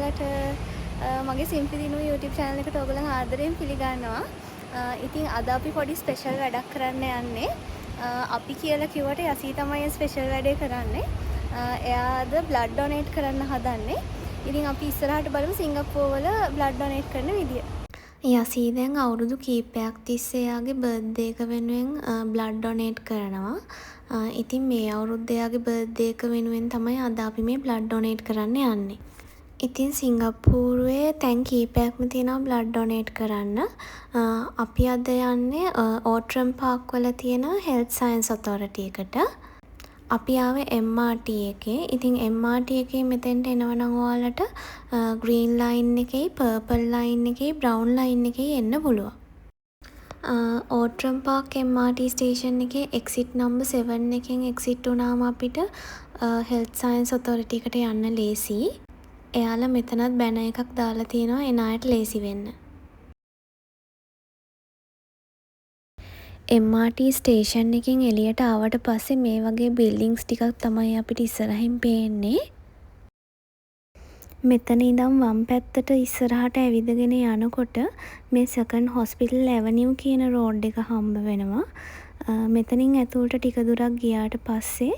ඔයාලට. මගේ සිම්ප්ලි දිනු YouTube channel එකට ඔයගොල්ලන් ආදරයෙන් පිළිගන්නවා. ඉතින් අද අපි පොඩි ස්පෙෂල් වැඩක් කරන්න යන්නේ. අපි කියලා කිව්වට යසී තමයි ඒ ස්පෙෂල් වැඩේ කරන්නේ. එයා අද බ්ලඩ් ඩොනේට් කරන්න හදන්නේ. ඉතින් අපි ඉස්සරහට බලමු සිංගප්පූර් වල බ්ලඩ් ඩොනේට් කරන විදිය. යසී දැන් අවුරුදු කීපයක් තිස්සේ එයාගේ බර්ත්ඩේ එක වෙනුවෙන් බ්ලඩ් ඩොනේට් කරනවා. ඉතින් මේ අවුරුද්ද එයාගේ බර්ත්ඩේ එක වෙනුවෙන් තමයි අද අපි මේ බ්ලඩ් ඩොනේට් කරන්න යන්නේ. ඉතින් සිංගප්පූරුවේ තැන් කීපයක්ම තියෙනවා බ්ලඩ් ඩොනේට් කරන්න. අපි අද යන්නේ ඕට්‍රම් පාක් වල තියෙන හෙල්ත් සයන්ස් ඔතොරිටි එකට. අපි ආවේ MRT එකේ. ඉතින් MRT එකේ මෙතෙන්ට එනවා නම් ඔයාලට ග්‍රීන් ලයින් එකෙයි, පර්පල් ලයින් එකෙයි, බ්‍රවුන් ලයින් එකෙයි එන්න පුළුවන්. ඕට්‍රම් පාක් MRT station එකේ එක්සිට් නම්බර් 7 එකෙන් එක්සිට් වුණාම අපිට හෙල්ත් සයන්ස් ඔතොරිටි එකට යන්න ලේසියි. එයාලා මෙතනත් බැනර් එකක් දාලා තියෙනවා එන අයට ලේසි වෙන්න. MRT station එකෙන් එළියට ආවට පස්සේ මේ වගේ බිල්ඩින්ග්ස් ටිකක් තමයි අපිට ඉස්සරහින් පේන්නේ. මෙතන ඉඳන් වම් පැත්තට ඉස්සරහට ඇවිදගෙන යනකොට මේ සෙකන්ඩ් හොස්පිටල් ඇවනිව් කියන රෝඩ් එක හම්බ වෙනවා. මෙතනින් ඇතුළට ටික දුරක් ගියාට පස්සේ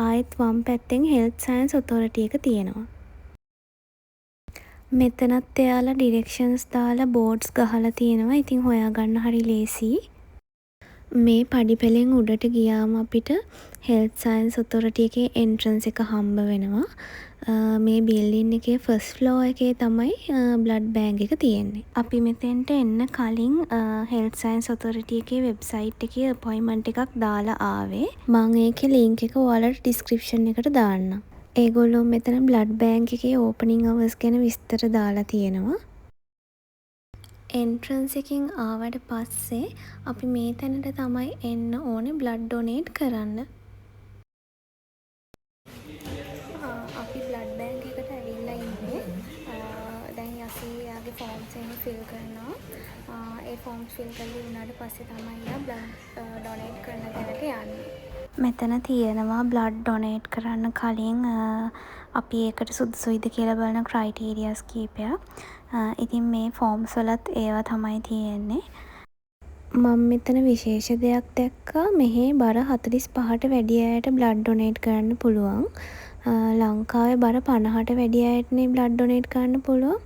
ආයෙත් වම් පැත්තෙන් හෙල්ත් සයන්ස් ඔතොරිටි එක තියෙනවා. මෙතනත් එයාලා ඩිරෙක්ෂන්ස් දාලා බෝඩ්ස් ගහලා තියෙනවා. ඉතින් හොයාගන්න හරි ලේසියි. මේ පඩි පෙළෙන් උඩට ගියාම අපිට හෙල්ත් සයන්ස් ඔතොරිටි එකේ එන්ට්‍රන්ස් එක හම්බ වෙනවා. මේ බිල්ඩින් එකේ ෆස්ට් ෆ්ලෝර් එකේ තමයි බ්ලඩ් බෑන්ක් එක තියෙන්නේ. අපි මෙතෙන්ට එන්න කලින් හෙල්ත් සයන්ස් ඔතොරිටි එකේ වෙබ්සයිට් එකේ අපොයින්ට්මන්ට් එකක් දාලා ආවේ. මං ඒකේ ලින්ක් එක ඔයාලට ඩිස්ක්‍රිප්ෂන් එකට දාන්නම්. ඒගොල්ලෝ මෙතන බ්ලඩ් බෑන්ක් එකේ ඕපනින් අවර්ස් ගැන විස්තර දාලා තියෙනවා. එන්ට්‍රන්ස් එකෙන් ආවට පස්සේ අපි මේ තැනට තමයි එන්න ඕනේ බ්ලඩ් ඩොනේට් කරන්න. අපි බ්ලඩ් බෑන්ක් එකට ඇවිල්ලා ඉන්නේ. දැන් යසී එයාගේ ෆෝම්ස් එහෙම ෆිල් කරනවා. ඒ ෆෝම්ස් ෆිල් කරලා ඉවර වුණාට පස්සේ තමයි එයා බ්ලඩ් ඩොනේට් කරන තැනට යන්නේ. මෙතන තියෙනවා බ්ලඩ් ඩොනේට් කරන්න කලින් අපි ඒකට සුදුසුයිද කියලා බලන ක්‍රයිටීරියාස් කීපයක්. ඉතින් මේ ෆෝම්ස් වලත් ඒවා තමයි තියෙන්නේ. මං මෙතන විශේෂ දෙයක් දැක්කා. මෙහේ බර 45ට වැඩි අයට බ්ලඩ් ඩොනේට් කරන්න පුළුවන්. ලංකාවේ බර 50ට වැඩි අයටනේ බ්ලඩ් ඩොනේට් කරන්න පුළුවන්.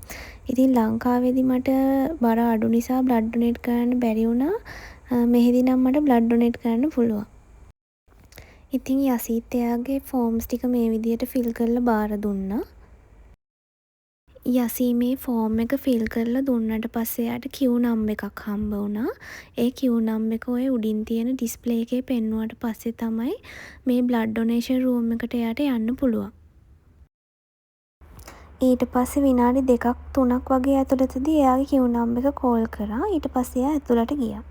ඉතින් ලංකාවේදි මට බර අඩු නිසා බ්ලඩ් ඩොනේට් කරන්න බැරි වුණා. මෙහෙදි නම් මට බ්ලඩ් ඩොනේට් කරන්න පුළුවන්. ඉතින් යසීත් එයාගේ ෆෝම්ස් ටික මේ විදියට ෆිල් කරලා බාර දුන්නා. යසී මේ ෆෝම් එක ෆිල් කරලා දුන්නට පස්සේ එයාට කියු නම්බර් එකක් හම්බ වුණා. ඒ කියු නම්බර් එක ඔය උඩින් තියෙන ඩිස්ප්ලේ එකේ පෙන්නුවට පස්සේ තමයි මේ බ්ලඩ් ඩොනේෂන් රූම් එකට එයාට යන්න පුළුවන්. ඊට පස්සේ විනාඩි 2ක් 3ක් වගේ ඇතුළතදී එයාගේ කියු නම්බර් එක කෝල් කරා. ඊට පස්සේ එයා ඇතුළට ගියා.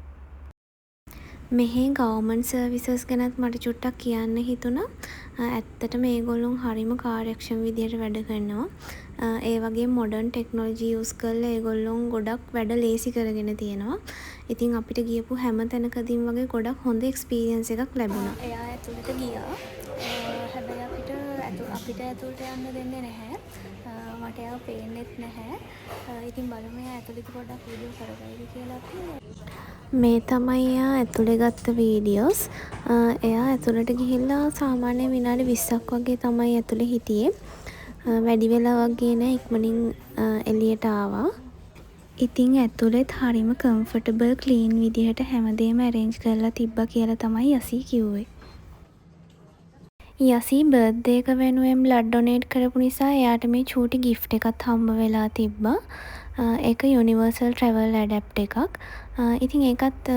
මෙහේ ගවර්න්මන්ට් සර්විසස් ගැනත් මට චුට්ටක් කියන්න හිතුණා. ඇත්තටම ඒගොල්ලොන් හරිම කාර්යක්ෂම විදියට වැඩ කරනවා. ඒ වගේම මොඩර්න් ටෙක්නොලොජි යූස් කරලා ඒගොල්ලොන් ගොඩක් වැඩ ලේසි කරගෙන තියෙනවා. ඉතින් අපිට ගියපු හැම තැනකදීම වගේ ගොඩක් හොඳ එක්ස්පීරියන්ස් එකක් ලැබුණා. එයා ඇතුළට ගියා. හැබැයි අපිට ඇතුළට යන්න දෙන්නේ නැහැ. මට එයාව පේන්නෙත් නැහැ. ඉතින් බලමු එයා ඇතුළේදී පොඩ්ඩක් වීඩියෝ කරගයිද කියලා අපි. මේ තමයි එයා ඇතුළේ ගත්ත වීඩියෝස්. එයා ඇතුළට ගිහිල්ලා සාමාන්‍යයෙන් විනාඩි 20ක් වගේ තමයි ඇතුළේ හිටියේ. වැඩි වෙලාවක් ගියේ නෑ, ඉක්මනින් එළියට ආවා. ඉතින් ඇතුළෙත් හරිම කම්ෆර්ටබල්, ක්ලීන් විදිහට හැමදේම ඇරේන්ජ් කරලා තිබ්බා කියලා තමයි යසී කිව්වේ. යසී බර්ත්ඩේ එක වෙනුවෙන් බ්ලඩ් ඩොනේට් කරපු නිසා එයාට මේ චූටි ගිෆ්ට් එකත් හම්බ වෙලා තිබ්බා. ඒක යුනිවර්සල් ට්‍රැවල් ඇඩැප්ටර් එකක්. ඉතින් ඒකත්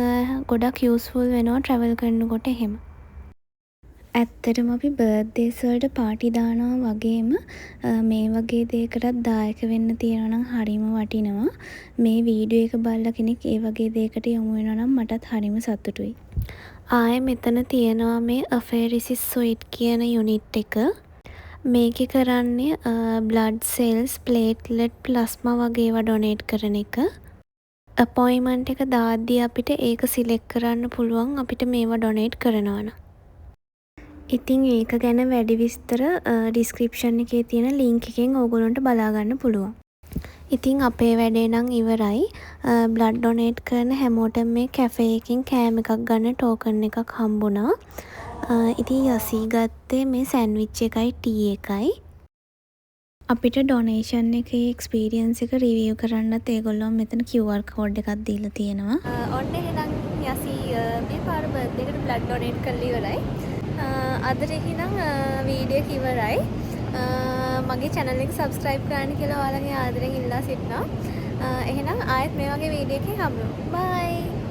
ගොඩක් යූස්ෆුල් වෙනවා ට්‍රැවල් කරනකොට එහෙම. ඇත්තටම අපි බර්ත්ඩේස් වලට පාටි දානවා වගේම මේ වගේ දේකටත් දායක වෙන්න තියෙනවා නම් හරිම වටිනවා. මේ වීඩියෝ එක බලලා කෙනෙක් ඒ වගේ දේකට යොමු වෙනවා නම් මටත් හරිම සතුටුයි. ආයෙ මෙතන තියෙනවා මේ ඇෆේරිසිස් සුයිට් කියන යුනිට් එක. මේකෙ කරන්නේ බ්ලඩ් සෙල්ස්, ප්ලේට්ලට්, ප්ලාස්මා වගේ ඒවා ඩොනේට් කරන එක. අපොයින්ට්මන්ට් එක දාද්දි අපිට ඒක සිලෙක්ට් කරන්න පුළුවන් අපිට මේවා ඩොනේට් කරනවා නම්. ඉතින් ඒක ගැන වැඩි විස්තර ඩිස්ක්‍රිප්ෂන් එකේ තියෙන ලින්ක් එකෙන් ඕගොල්ලන්ට බලා ගන්න පුළුවන්. ඉතින් අපේ වැඩේ නම් ඉවරයි. බ්ලඩ් ඩොනේට් කරන හැමෝටම මේ කැෆේ එකෙන් කෑම එකක් ගන්න ටෝකන් එකක් හම්බුණා. ඉතින් යසී ගත්තේ මේ සැන්විච් එකයි ටී එකයි. අපිට ඩොනේෂන් එකේ එක්ස්පීරියන්ස් එක රිවිව් කරන්නත් ඒගොල්ලෝ මෙතන QR code එකක් දීලා තියෙනවා. ඔන්න එහෙනම් යසී මේ පාර බර්ත්ඩේ එකට බ්ලඩ් ඩොනේට් කරලා ඉවරයි. අදට එහෙනම් වීඩියෝ එක ඉවරයි. මගේ චැනල් එක සබ්ස්ක්‍රයිබ් කරන්න කියලා ඔයාලගෙන් ආදරෙන් ඉල්ලා සිටිනවා. එහෙනම් ආයෙත් මේ වගේ වීඩියෝ එකකින් හම්බෙමු. බයි.